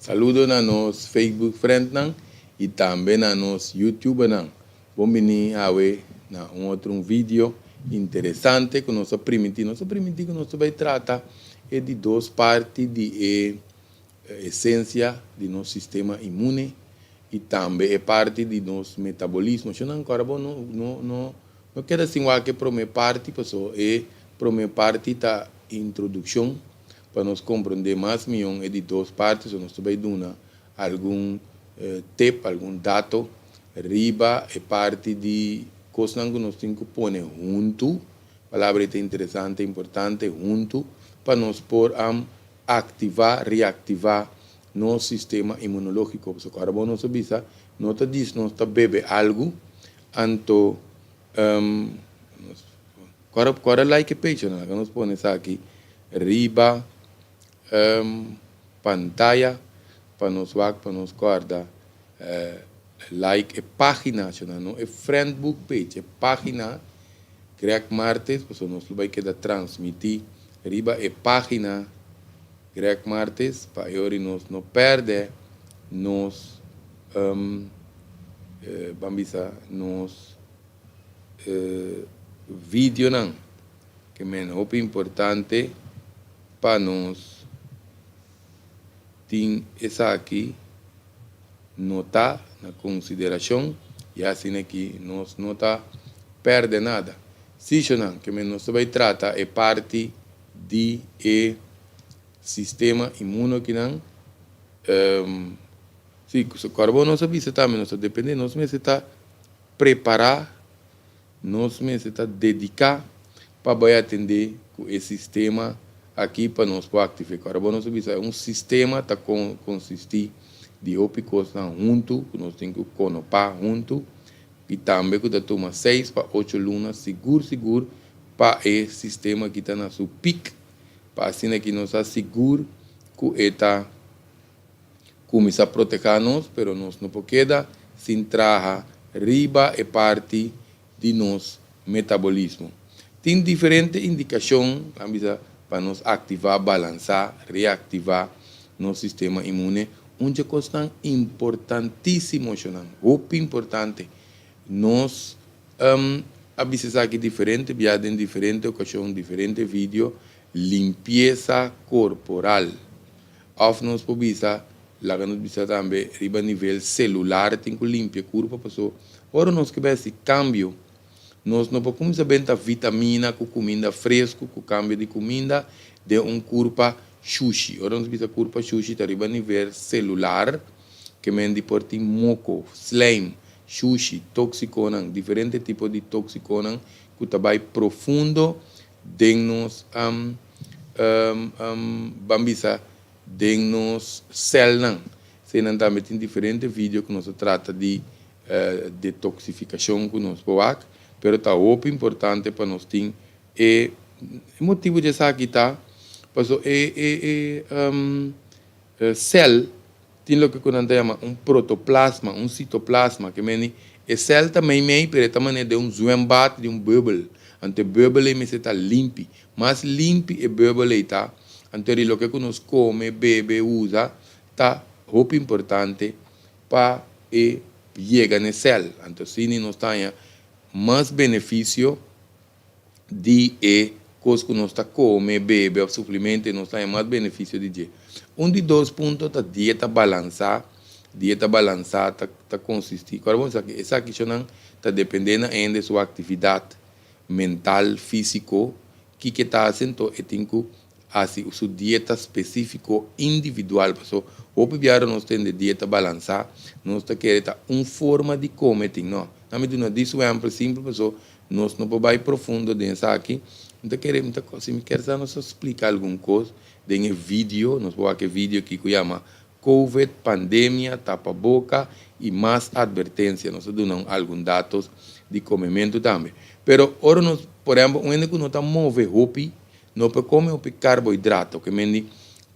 Saludo na nos Facebook friendnan i tambe na nos YouTubernan. Bon bini awe na un otro un video interesante ku nos a primintí. Nos a primintí ku nos ta bai trata e di dos parti di e esensia di nos sistema inmune i tambe e parti di nos metabolismo. Shonnan kòrda bo no no no no keda sin wak e promé parti paso e promé parti ta introdukshon pa nos komprondé mas mihó e di dos parti. So nos ta bai duna algun tip, algun dato riba e parti di kosnan ku nos tin ku pone huntu, palabra ei ta interesante, importante, huntu, pa nos por aktivá, reaktivá nos sistema inmunológiko. Pasobra ora bo nos a bisa, no ta djis nos ta bebe algu, anto nos kòrda kòrda like e page, laga nos pone esaki riba pantaya pa nos wak pa nos kòrda like e página shona no e friendbook page e página Greg Martes pasobra nos lo bai keda transmití riba e página Greg Martes pa e ora nos no pèrdè nos ban bisa nos videonan ke men hopi importante pa nos tin esaki notá na konsiderashon i asina ki nos no ta pèrdè nada. Sishonan ke men nos ta bai trata e parti di e sistema inmuno kinan. Si, kòrda bo nos a bisa tambe nos ta dependé, nos mester ta prepará. Nos mester ta dediká pa bai atendé ku e sistema aki pa nos por aktiv'é. Ora bo nos a bisa un sistema ta konsistí di hopi kosnan huntu ku nos tin ku konopá huntu i tambe ku ta tuma seis pa ocho luna sigur sigur pa e sistema aki ta na su pik pa asina ki nos ta sigur ku e ta kuminsá protehá nos, pero nos no por keda sin traha riba e parti di nos metabolismo. Tin diferente indikashon, nan bisa, pa nos aktivá, balansá, reaktivá nos sistema inmune. Un dje kosnan importantísimo, shonnan, hopi importante, nos a bisa esaki diferente bia den diferente okashon, diferente video, limpiesa korporal. Òf nos por bisa, laga nos bisa tambe riba nivel selular tin ku limpia kurpa paso ora nos ke bai hasi kambio nos no por kuminsá benta vitamina ku kuminda fresku ku kambio di kuminda den un kurpa shushi. Ora nos bisa kurpa shushi ta riba nivel selular ke men di por tin moko, slijm, shushi, tóksikonan, diferente tipo di tóksikonan ku ta bai profundo den nos ban bisa den nos celnan. Eseinan tambe tin diferente video cu nos a trata di detoxificacion cu nos por wak, pero ta hopi importante pa nos tin e motibo di esaki ta paso e e e cel tin loke ku nan ta yama un protoplasma, un sitoplasma, ke meni e sèl ta meimei pero e ta manera den un zwembad di un bùbel. Anto e bùbel ei mester ta limpi. Mas limpi e bùbel ei ta, anto di loke ku nos kome, bebe, usa ta hopi importante pa e yega na e sèl. Anto asina nos ta haña mas benefisio di e kos ku nos ta kome, bebe òf suplemento nos ta haña mas benefisio di dje. Un di dos punto ta dieta balansá. Dieta balansá ta ta konsistí, kòrda bo esaki, esaki shonnan ta dependé na hende su aktividat mental, físiko, kiko e ta hasi, anto e tin ku hasi su dieta spesífiko individual. Paso hopi biaha nos tende dieta balansá, nos ta kere ta un forma di kome tin. No, nan mi duna dis un ehèmpel simpel paso Nos no por bai profundo den esaki. Mi ta kere, mi ta, si mi kier sa nos ta splika algun kos den e video, nos por wak e video aki ku yama Covid, pandemia, tapaboka i mas atvertensia. Nos ta duna un algun datos di komementu tambe. Pero ora nos, por ehèmpel, un hende ku no ta move hopi, no por kome hopi karbohidrato, ke men di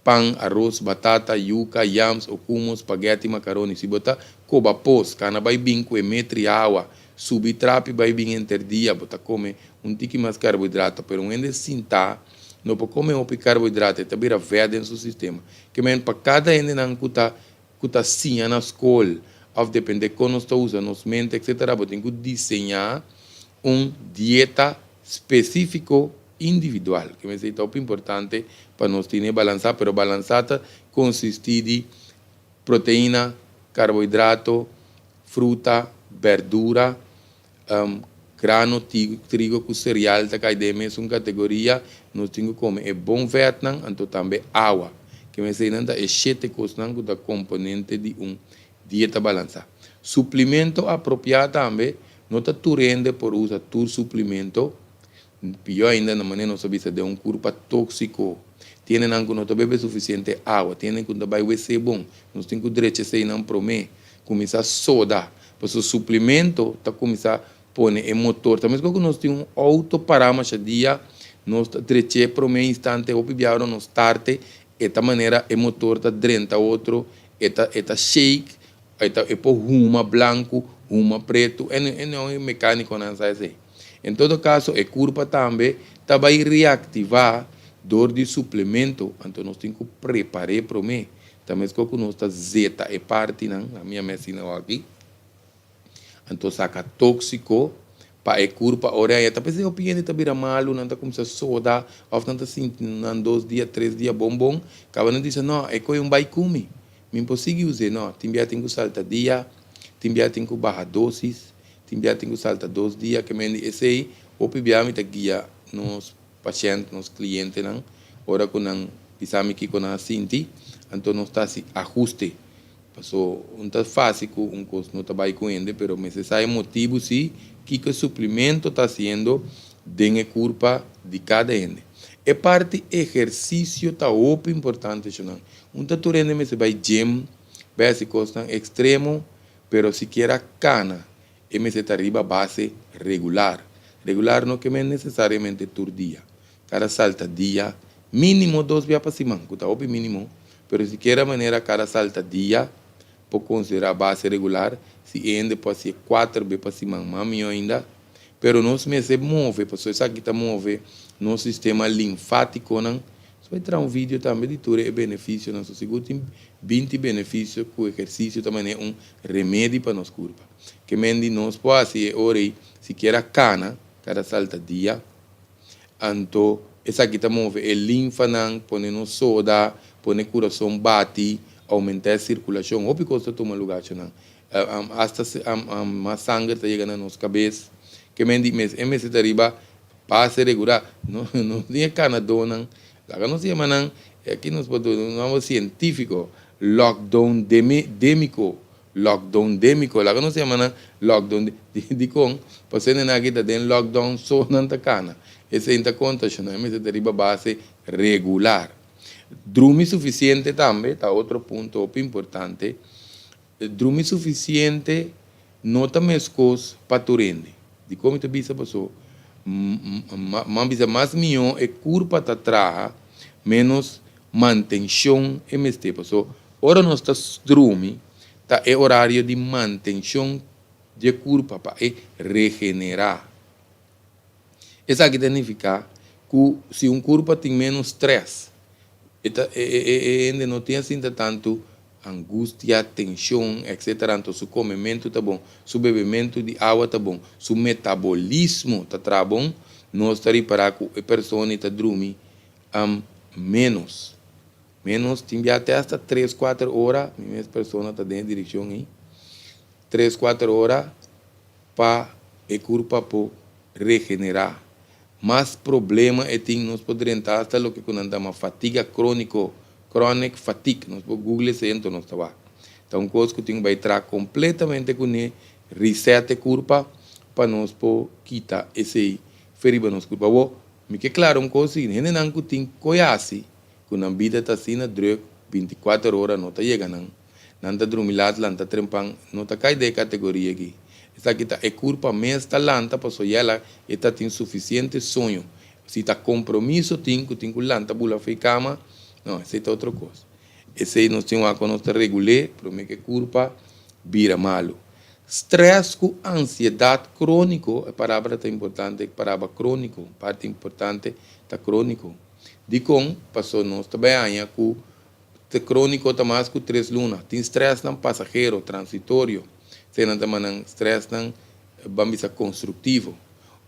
pan, aros, batata, yuka, yams, okumo, spaghetti, makaroni. Si bo ta koba pos, kana bai bin ku e metri awa, Subi trapi bai bin henter dia, bo ta kome un tiki mas karbohidrato, pero un hende sintá No por kome hopi karbohidrato, e ta bira vèt den su sistema. Ke men pa kada hendenan ku ta ku ta siña na skol òf depende kon nos ta usa nos mente etcetera bo tin ku diseñá un dieta spesífiko individual. Ke mester ta hopi importante pa nos tene balansá, pero balansá ta konsistí di proteina, karbohidrato, fruta, bèrdura, grano, trigo ku sereal ta kai den e mesun kategoria. Nos tin ku kome e bon vètnan, anto tambe awa. Ke mester nan ta e shete kosnan ku ta komponente di un dieta balansá. Suplimento apropiá tambe, no ta tur hende por usa tur suplimento. Pió ainda na manera nos a bisa den un kurpa tóksiko. Tin hendenan ku no ta bebe sufisiente awa, tin hende ku no ta bai wc bon. Nos tin ku drecha eseinan promé. Kuminsá soda, pasobra suplimento ta kuminsá pone e motor. Ta meskos ku nos tin un outo pará masha dia, nos ta drech'é promé instante, hopi bia ora nos starte, e ta manera e motor ta drenta otro, e ta e ta shake, e ta e por huma blanku, huma pretu, e e no e mekánikonan sa esei. En todo kaso e kurpa tambe ta bai reaktivá dor di suplemento, anto nos tin ku prepar'é promé. Ta meskos ku nos ta zeta e partinan, ami a mesi na aki, anto saka tóksiko pa e kurpa ora e ta p'esei hopi hende ta bira malu, nan ta kuminsá soda òf nan ta sinti nan dos dia, tres dia bon bon, kaba nan bisa no e koe un bai ku mi, mi por sigui us'é, no, tin bia tin ku salta dia, tin bia tin ku baha dósis. Tin bia tin ku salta dos dia ke men di esei hopi bia mi ta guia nos pashènt, nos klientenan ora ku nan bisa mi kiko nan a sinti, anto nos ta hasi ahuste. Paso un ta fásil ku un kos no ta bai ku hende pero mester sa e motibu si kiko e suplimento ta hasiendo den e kurpa di kada hende. E parti ehersisio ta hopi importante shonnan. Un ta tur hende mester bai gym, bai hasi kosnan ekstremo. Pero sikiera kana, e mester ta riba base regular. Regular no ke men nesesariamente tur dia. Kada salta dia, mínimo dos bia pa siman, ku ta hopi mínimo, pero sikiera manera kada salta dia por konsiderá base regular, si e hende por hasié kuater be pa siman mas mihó ainda. Pero nos mester move, pasobra esaki ta move nos sistema linfátikonan. Nos bai traha un video tambe di tur e benefisionan, so sigur tin 20 benefisio ku ehersisio ta manera un remedi pa nos kurpa. Ke men di nos por hasi e ora ei sikiera kana kada salta dia, anto esaki ta move e linfanan, pone nos soda, pone kurason bati, oumentá e sirkulashon. Hopi kos ta tuma lugá ashonan. Asta mas sanger ta yega na nos kabes. Ke men di mes e mester ta riba base regular. No tin e kanadónan Laga nos yama nan, e aki nos por duna un nomber científico, lockdown demico, lockdown demico, laga nos yama nan lockdown, dikon? Pasobra nan aki ta den lockdown so nan ta kana, esei ta konta sho nan mester ta riba base regular. Drumi suficiente tambe ta otro punto hopi importante, Drumi sufisiente no ta meskos pa tur hende. Dikon mi ta bisa paso? M'an bisa mas mihó e kurpa ta traha, ménos mantenshon e mester. Paso ora nos ta drumi ta e orario di mantenshon dje kurpa pa e regenerá. Esaki ta nifiká ku si un kurpa tin ménos strès, e ta e hende no tin a sinta tantu angustia, tenshon, etc. Anto su komementu ta bon, su bebementu di awa ta bon, su metabolismo ta traha bon, nos ta ripará ku e persona ei ta drumi ménos. Ménos, tin bia te asta tres, kuater ora, mi mes persona ta den e direkshon ei, tres, kuater ora pa e kurpa por regenerá. Mas problema e tin, nos por drenta asta loke ku nan ta yama fatiga króniko, chronic fatigue, nos por google esei anto nos ta wak. Ta un kos ku tin ku bai traha kompletamente kuné, reset e kurpa pa nos por kita esei fe riba nos kurpa. Awor, mi ke klara un kos si, hendenan ku tin koe hasi, ku nan bida ta asina druk, 24 ora no ta yega nan, Nan ta drumi lat, lanta trempan, no ta kai den e kategoria aki. Esaki ta e kurpa mes ta lanta paso yela e ta tin sufisiente soño. Si ta kompromiso tin ku tin ku lanta bula for e kama, no, esei ta otro kos. Esei nos tin wak ku nos ta regul'é promé ku e kurpa bira malu. Strès ku ansiedat króniko, e palabra ta importante, e palabra króniko, parti importante ta króniko. Dikon? Paso nos ta bai haña ku te króniko ta mas ku tres luna. Tin strèsnan pasahero, transitorio. Esei nan ta nan strèsnan, ban bisa, konstruktivo.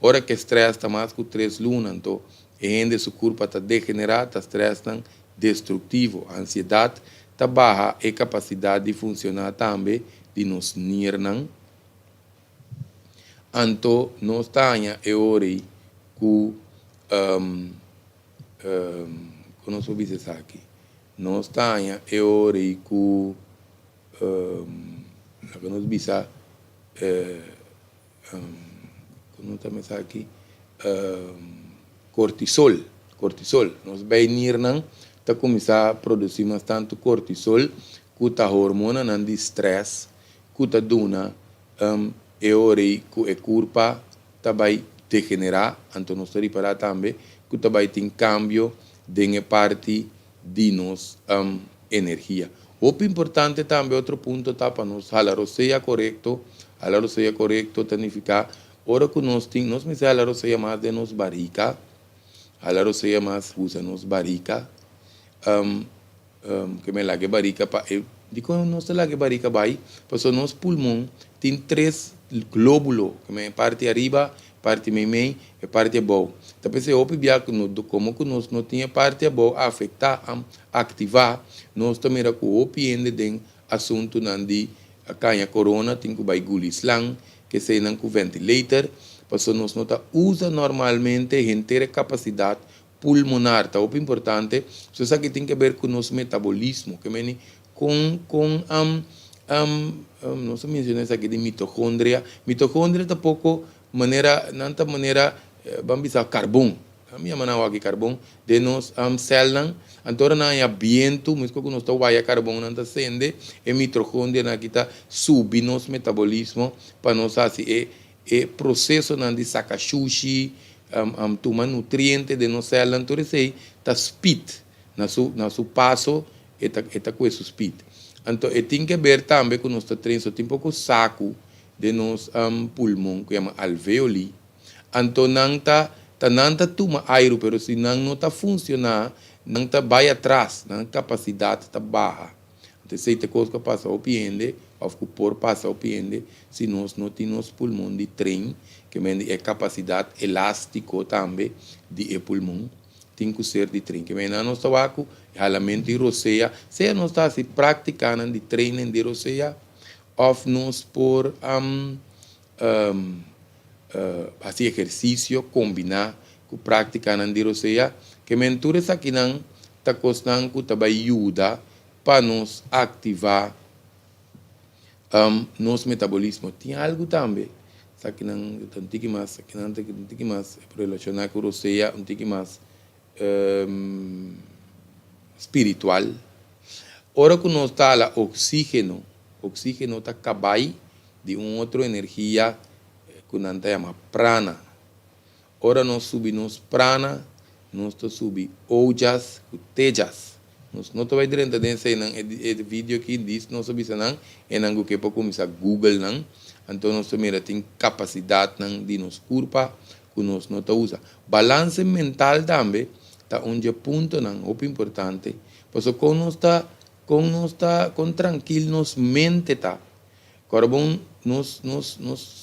Ora ku strès ta mas ku 3 luna, anto e hende su kurpa ta degenerá, ta strèsnan destruktivo. Ansiedat ta baha e kapasidat di funshoná tambe di nos niernan. Anto nos ta haña e ora ku kon nos por bisa esaki? Nos ta haña e ora ku laga nos bisa, kon nos ta bisa aki? Kortisol, kortisol. Nos niernan ta kuminsá produsí mas tantu kortisol, ku ta hormonanan di strès, ku ta duna e ora ku e kurpa ta bai degenerá. Anto nos ta ripará tambe ku ta bai tin kambio den parti di nos energia. Hopi importante tambe, otro punto ta pa nos hala rosea korekto. Hala rosea korekto ta nifiká ora ku nos tin, nos mester hala rosea mas den nos barika, hala rosea mas usa nos barika, ke men laga barika pa e dikon nos ta laga barika bai? Pasobra nos pulmon tin tres glóbulo, ke men parti ariba, parti meimei i parti abou. Ta p'esei hopi bia komo ku nos no tin e parti abou afektá, aktivá, nos ta mira ku hopi hende den asuntunan di kaña corona tin ku bai guli slang, ke nan ku ventilator, pasobra nos no ta usa normalmente henter kapasidat pulmonar. Ta hopi importante. So esaki tin ke ber ku nos metabolismo, ke men kon nos a menshoná esaki di mitokondria. Mitokondria ta poko manera, nan ta manera, ban bisa, karbon. Mi yama nan aki karbon den nos sèlnan. Anto nan haña bientu, meskos ku nos ta waya karbon, nan ta sende. E mitokondrianan aki ta subi nos metabolismo pa nos hasi e prosesonan di saka shushi, tuma nutriente den nos sèlnan. Tur esei ta speed na su paso, e ta ku su speed. Anto e tin ke ber tambe ku nos ta train, so tin poko saku den nos pulmon ku yama alveoli. Anto nan ta tuma airu, pero si nan no ta funshoná, nan ta bai atras, nan kapasidat ta baha. Anto esei ta kos ku pasa hopi hende, òf ku por pasa hopi hende, si nos no tin nos pulmon di train, ke men e kapasidat elástiko tambe di e pulmon tin ku ser di train. Ke men nos ta wak ku halamentu di rosea, sea nos ta hasi práktikanan di training di rosea, òf nos por hasi ehersisio kombiná ku práktikanan di rosea, ke men tur esakinan ta kosnan ku ta bai yuda pa nos aktivá nos metabolismo. Tin algu tambe, esakinan ta un tiki mas, esakinan ta un tiki mas relashoná ku rosea, un tiki mas spiritual. Ora ku nos ta hala oksígeno, oksígeno ta kabai di un otro energia ku nan ta yama prana. Ora nos subi nos prana, nos ta subi ojas ku tejas. Nos no ta bai drenta den eseinan e video aki, dis nos a bisa nan, e nan ku ke por kuminsá Google nan. Anto nos ta mira tin kapasidatnan di nos kurpa ku nos no ta usa. Balanse mental tambe ta un di e puntonan hopi importante, pasobra kon nos ta, kon trankil nos mente ta. Kòrda bon, nos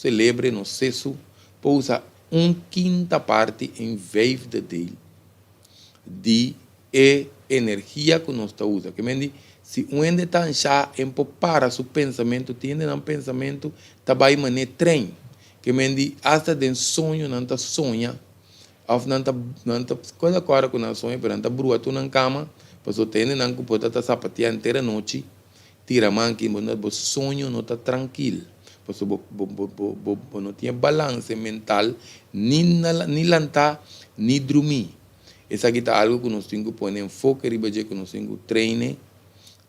selebre, nos sesu, por usa un kinta parti, een vijfde deel di e energia ku nos ta usa. Ke men di, si un hende ta anshá, e por para su pensamentu, tin hendenan pensamentu ta bai manera trein. Ke men di, asta den soño nan ta soña, òf nan ta kos akòrda ku nan soña, pero nan ta brua tur nan kama, pasobra tin hendenan ku por ta sapateá henter anochi, tira manki, bo soño no ta trankil. Pasobra bo no tin balanse mental, ni lantá, ni drumí. Esaki ta algu ku nos tin ku pone enfoke riba dje, ku nos tin ku train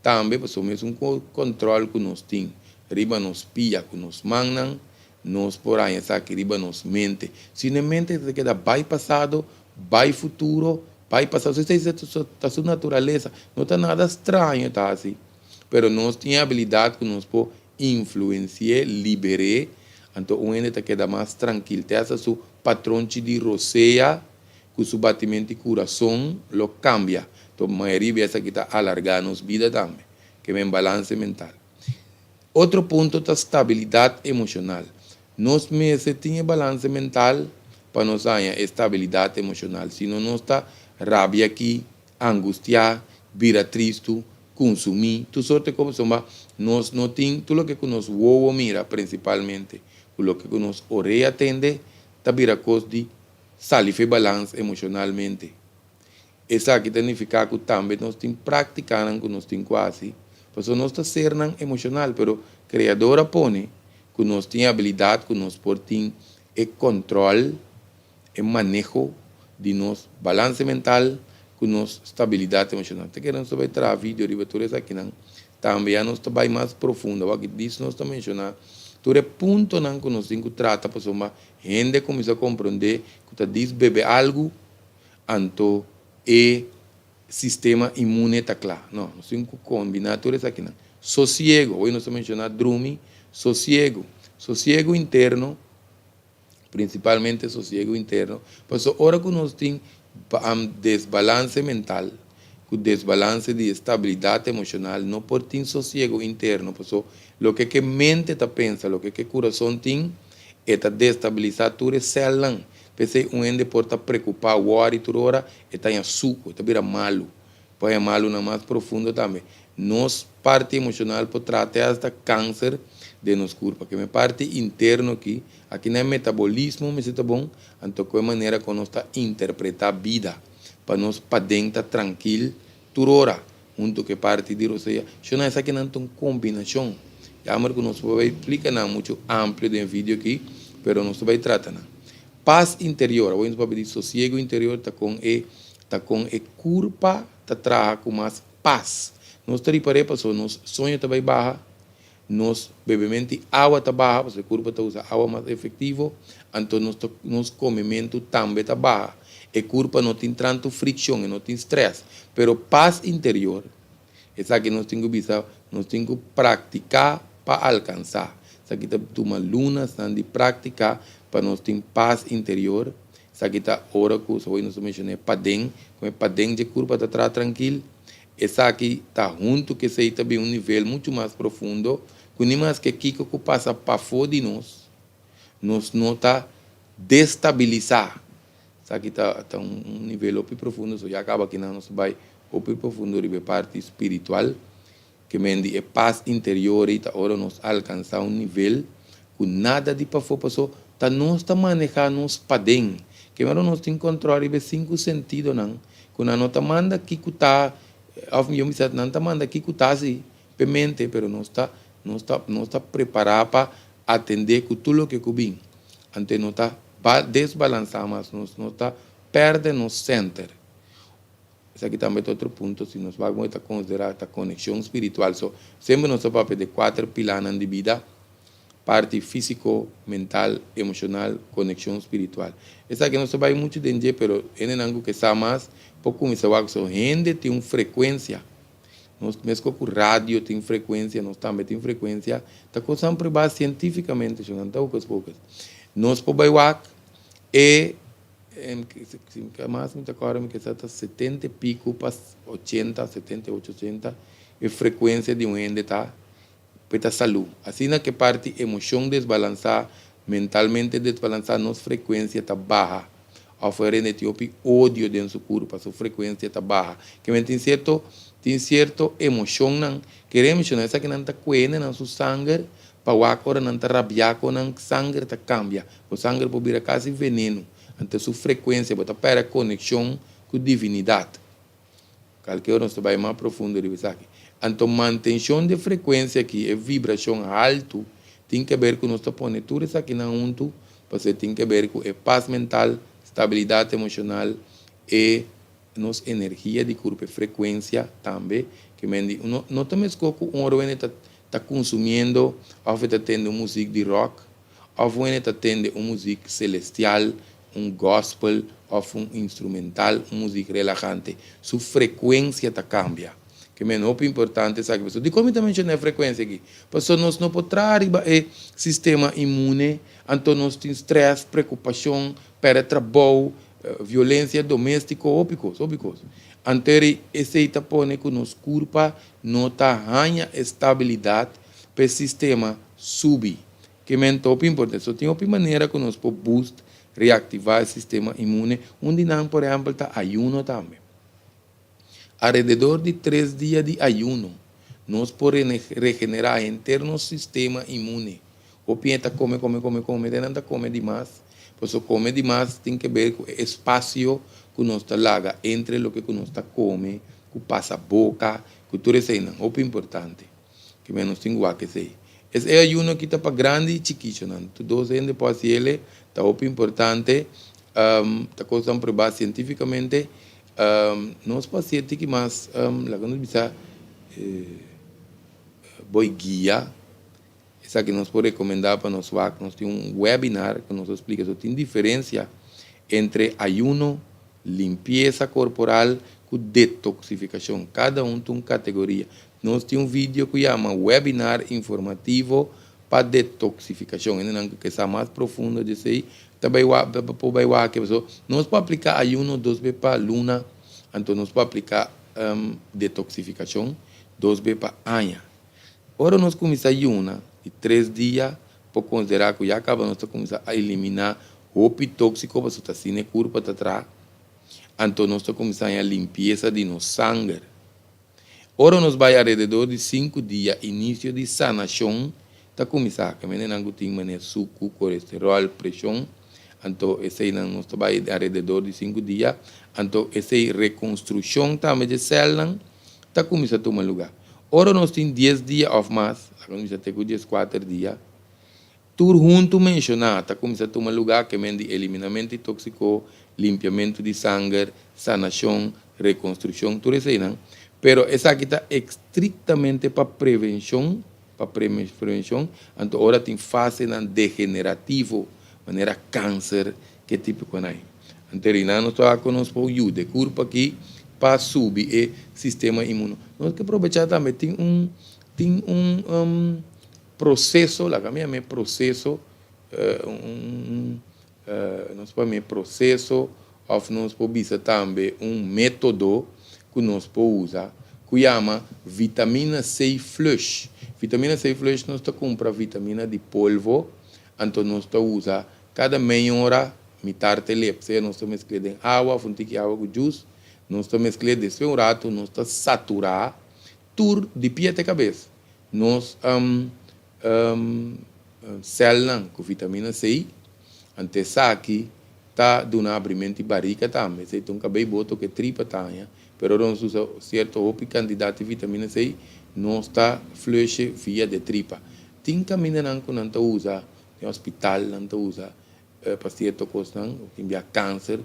tambe, pasobra mesun kòntròl ku nos tin riba nos pia ku nos mannan, nos por haña esaki riba nos mente. Si nos mente ta keda bai pasado, bai futuro, bai pasado, esei ta su naturalesa. No ta nada straño ta asina. Pero nos tin abilidat ku nos por influensiá, liberá, anto un hende ta keda mas trankil. Te hasta su patronchi di rosea. ku su batimentu di kurason lo kambia. Anto mayoria bes aki ta alargá nos bida tambe, ke men balanse mental. Otro punto ta stabilidat emoshonal. Nos mester tin e balanse mental pa nos haña e stabilidat emoshonal, sino nos ta rabia aki, angustiá, bira tristu, kunsumí, tur sorte kos pasobra nos no tin tur loke ku nos wowo mira prinsipalmente ku loke ku nos orea tende ta bira kos di sali for e balans emoshonalmente. Esaki ta nifiká ku tambe nos tin práktikanan ku nos tin ku hasi, pasobra nos ta sernan emoshonal, pero Kreador a pone ku nos tin abilidat ku nos por tin e kòntròl, e maneho di nos balanse mental ku nos stabilidat emoshonal. Ta kere nos ta bai traha video riba tur esakinan. Tambe ya nos ta bai mas profundo. Awor aki dis nos ta menshoná tur e puntonan ku nos tin ku trata pasobra hende kuminsá komprondé ku ta dis bebe algu anto e sistema inmune ta kla. No, nos tin ku kombiná tur esakinan. Sosiego, hoy nos ta menshoná drumi, sosiego. Sosiego interno, prinsipalmente sosiego interno, pasobra ora ku nos tin desbalanse mental, ku desbalanse di estabilidat emoshonal, no por tin sosiego interno, pasobra loke ku e mente ta pensa, loke ku e kurason tin, e ta destabilisá tur e sèlnan. P'esei un hende por ta preokupá, wòri tur ora, e ta haña suku, e ta bira malu. Por haña malunan mas profundo tambe. Nos parti emoshonal por trata asta kanser den nos kurpa. Ke parti interno aki, aki na e metabolismo mester ta bon, anto ku e manera ku nos ta interpretá bida, pa nos paden ta trankil tur ora, huntu ku e parti di rosea. Shona esakinan ta un kombinashon. Jammer ku nos por bai splika nan muchu amplio den video aki, pero nos ta bai trata nan. Pas interior, awor nos papia di sosiego interior ta kon e ta kon e kurpa ta traha ku mas pas. Nos ta ripar'é pasobra nos soño ta bai baha, nos bebementu di awa ta baha pasobra e kurpa ta usa awa mas efektivo, anto nos ta nos komementu tambe ta baha. E kurpa no tin trantu frikshon, e no tin strès. Pero pas interior, esaki nos tin ku bisa, nos tin ku praktiká pa alkansá. Esaki ta tuma lunasnan di práktika pa nos tin pas interior. Esaki ta ora ku, sohoy nos a menshoná, e paden, ku e paden dje kurpa ta traha trankil. Esaki ta huntu ku esei ta bin un nivel muchu mas profundo ku ni maske kiko ku pasa pafó di nos, nos no ta destabilisá. Esaki ta ta un nivel hopi profundo, so ya kaba kinan nos ta bai hopi profundo riba e parti spiritual. Ke men di e pas interior ei ta ora nos alkansá un nivel ku nada di pafó pasó ta nos ta manehá nos paden. Ke men ora nos tin kòntròl riba e sinku sentidonan ku nan no ta manda kiko ta òf mihó bisa nan ta manda kiko ta si p'e mente pero nos ta nos ta nos ta prepará pa atendé ku tur loke ku bin. Ante no ta desbalansá mas nos no ta pèrdè nos sènter. Esaki tambe ta otro punto, si nos wak mooi ta konsiderá ta konekshon spiritual. So, semper nos ta papia di kuater pilanan di bida, parti físiko, mental, emoshonal, konekshon spiritual. Esaki nos ta bai muchu den dje, pero hendenan ku ke sa mas por kuminsá wak. So, hende tin un frekuensia. Nos, meskos ku radio tin frekuensia, nos tambe tin frekuensia. Ta kosnan probá sientífikamente, shon, nan ta hocus pocus. Nos por bai wak e. Mas mi ta kòrda mi kesa ta setenta i piku pa ochenta, 78, 80 e frekuensia di un hende ta pa e ta salú. Asina ku e parti emoshon desbalansá, mentalmente desbalansá, nos frekuensia ta baha. Òf e hende tin hopi odio den su kurpa, su frekuensia ta baha. Kimen tin sierto tin sierto emoshonnan, kere menshoná esakinan ta kue hendenan su sanger Pa wak ora nan ta rabiá kon nan sanger ta kambia. Bo sanger por bira kasi veneno. Anto su frekuensia, bo ta pèrdè konekshon ku divinidat. Kalke ora nos ta bai mas profundo riba esaki. Anto mantenshon di e frekuensia aki, e vibrashon haltu, tin ke ber ku nos ta pone tur esakinan huntu, pasobra e tin ke ber ku e pas mental, stabilidat emoshonal, e nos energia di kurpa, e frekuensia tambe, ke men di no no ta meskos ku un ora wende ta ta kunsumiendo òf e ta tende un muzik di ròk òf wende ta tende un muzik selestial, un gòspel òf un instrumental, un muzik relahante, su frekuensia ta kambia. Ke men hopi importante esaki. Pasobra dikon mi ta menshoná e frekuensia aki? Pasobra nos no por traha riba e sistema inmune, anto nos tin strès, preokupashon, pèrdè trabou. Violencia domestico hopi cos, hopi cos. Anteri esey ta pone cu nos curpa no ta haña e stabilidad pa e sistema subi. Ke men ta hopi importante. So tin hopi manera cu nos por boost, reactiva e sistema inmune. Un di nan por ehempel ta ayuno tambe. Alrededor di tres dia di ayuno, nos por regenerá henter nos sistema inmune. Hopi hende ta kome, kome, kome, kome, te nan ta kome dimas. Pasobra kome dimas tin ke ber ku e espasio ku nos ta laga entre loke ku nos ta kome, ku pasa boka, ku tur eseinan. Hopi importante. Ke men nos tin ku wak esei. Es e ayuno aki ta pa grandi i chikichonan. Tur dos hende por hasi ele. Ta hopi importante. Ta kosnan probá sientifikamente. Nos por hasié tiki mas, laga nos bisa, bo e guia. Esaki nos por rekomendá pa nos wak. Nos tin un webinar ku nos a splika. So tin diferensia entre ayuno, limpiesa korporal ku detoksifikashon. Kada un ta un kategoria. Nos tin un video ku yama Webinar Informativo pa Detoksifikashon. Hendenan ku ke sa mas profundo di esei ta bai wak, ta por bai wak. Pasobra nos por apliká ayuno dos be pa luna, anto nos por apliká detoksifikashon dos be pa aña. Ora nos kuminsá yuna di tres dia por konsiderá ku ya kaba nos ta kuminsá a eliminá hopi tóksiko pasobra ta asina e kurpa ta traha. Anto nos ta kuminsá haña limpiesa di nos sanger. Ora nos bai alrededor di sinku dia inisio di sanashon ta kuminsá. Kamindanan ku tin manera suku, kolesteròl, preshon, anto eseinan nos ta bai alrededor di sinku dia. Anto esei rekonstrukshon tambe dje sèlnan ta kuminsá tuma lugá. Ora nos tin dies dia òf mas, laga nos bisa te ku dieskuater dia, tur huntu menshoná ta kuminsá tuma lugá, ke men di eliminamentu di tóksiko, limpiamentu di sanger, sanashon, rekonstrukshon, tur eseinan. Pero esaki ta estriktamente pa prevenshon, pa prevenshon, anto ora tin fasenan degenerativo, manera kanser, ke típikonan ei. Anto rinan nos ta wak ku nos por yuda e kurpa aki pa subi e sistema inmuno. Nos ke probechá tambe tin un tin un proseso, laga mi yam'é proseso, un nos por yam'é proseso òf nos por bisa tambe un método ku nos por usa ku yama vitamina C flush. Vitamina C flush nos ta kumpra vitamina di polvo, anto nos ta usa Kada mei ora, mitar te lep. Sea nos ta meskl'é den awa òf un tiki awa ku jus, nos ta meskl'é despues un ratu nos ta saturá tur di pia te kabes nos sèlnan ku vitamina C. Anto esaki ta duna abrimentu di barika tambe. Esei ta un kabei boto ku e tripa ta haña, pero ora nos usa sierto hopi kantidat di vitamina C, nos ta flush'e via de tripa. Tin kamindanan ku nan ta usa Den hospital nan ta usa pa cierto cosnan, tin bia cancer,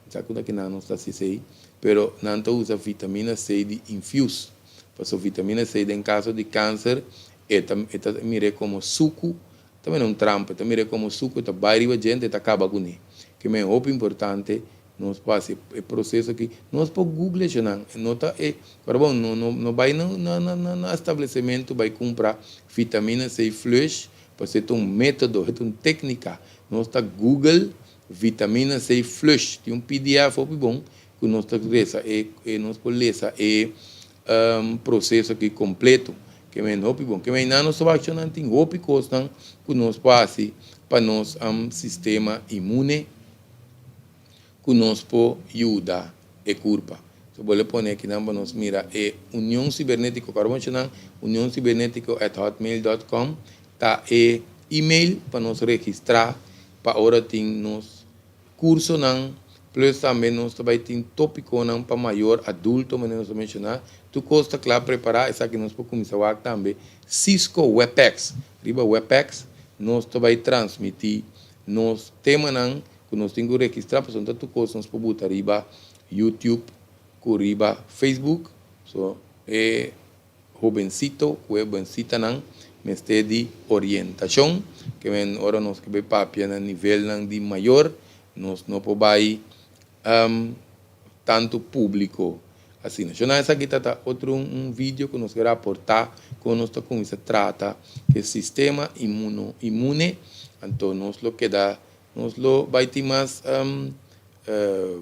sa cu ta kinan nos ta haci esey, pero nan ta usa vitamina C di infuse, pasobra vitamina C den caso di cancer e ta e ta mir'e como sucu, ta mira un trampa, e ta mir'e como sucu, e ta bay riba djente e ta caba cune. Kimen hopi importante Nos por hasi e proseso aki. Nos por google eshonan. No ta e, pero bon, no no no bai na na na na establecimento bai cumpra vitamina C flush, pasobra e ta un metodo, e ta un tecnica. Nos ta google vitamina C flush. Tin un pdf hopi bon cu nos ta reza e e nos por lesa e proseso aki completo. Ke men hopi bon. Ke men nan nos ta wak eshonan tin hopi cosnan cu nos por hasi pa nos sistema inmune. ku nos por yuda e kurpa. So bo lo pone akinan pa nos mira e Union Sibernetiko. Kòrda bo menshona Union Sibernetiko at hotmail dot com ta e email pa nos registrá pa ora tin nos kursonan plus tambe nos ta bai tin topikonan pa mayor adulto manera nos a menshoná. Tur kos ta kla prepará esaki nos por kuminsá wak tambe Cisco Webex. Riba Webex nos ta bai transmití nos temanan ku nos tin ku registrá pasobra no ta tur kos nos por buta riba YouTube ku riba Facebook. So e hobensito ku e hobensitanan mester di orientashon ke men ora nos ke bai papia na nivelnan di mayor nos no por bai tantu públiko asina. Shona esaki ta ta otro un video ku nos ke raportá kon nos ta kuminsá trata ku e sistema inmuno inmune anto nos lo keda nos lo bai tin mas.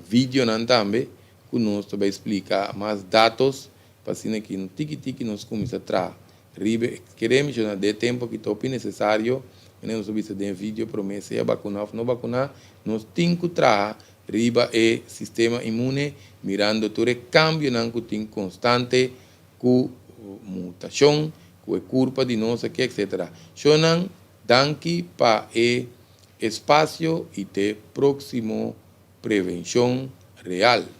Videonan tambe ku nos ta bai splika mas datos pa asina ki tiki tiki nos kuminsá traha riba e kere menshoná den e tempu aki ta hopi nesesario manera nos a bisa den e video promé sea bakuná òf no bakuná nos tin ku traha riba e sistema inmune mirando tur e kambionan ku tin konstante ku mutashon ku e kurpa di nos aki etcetera shownan danki pa e Espacio y te proximo Prevencion Real.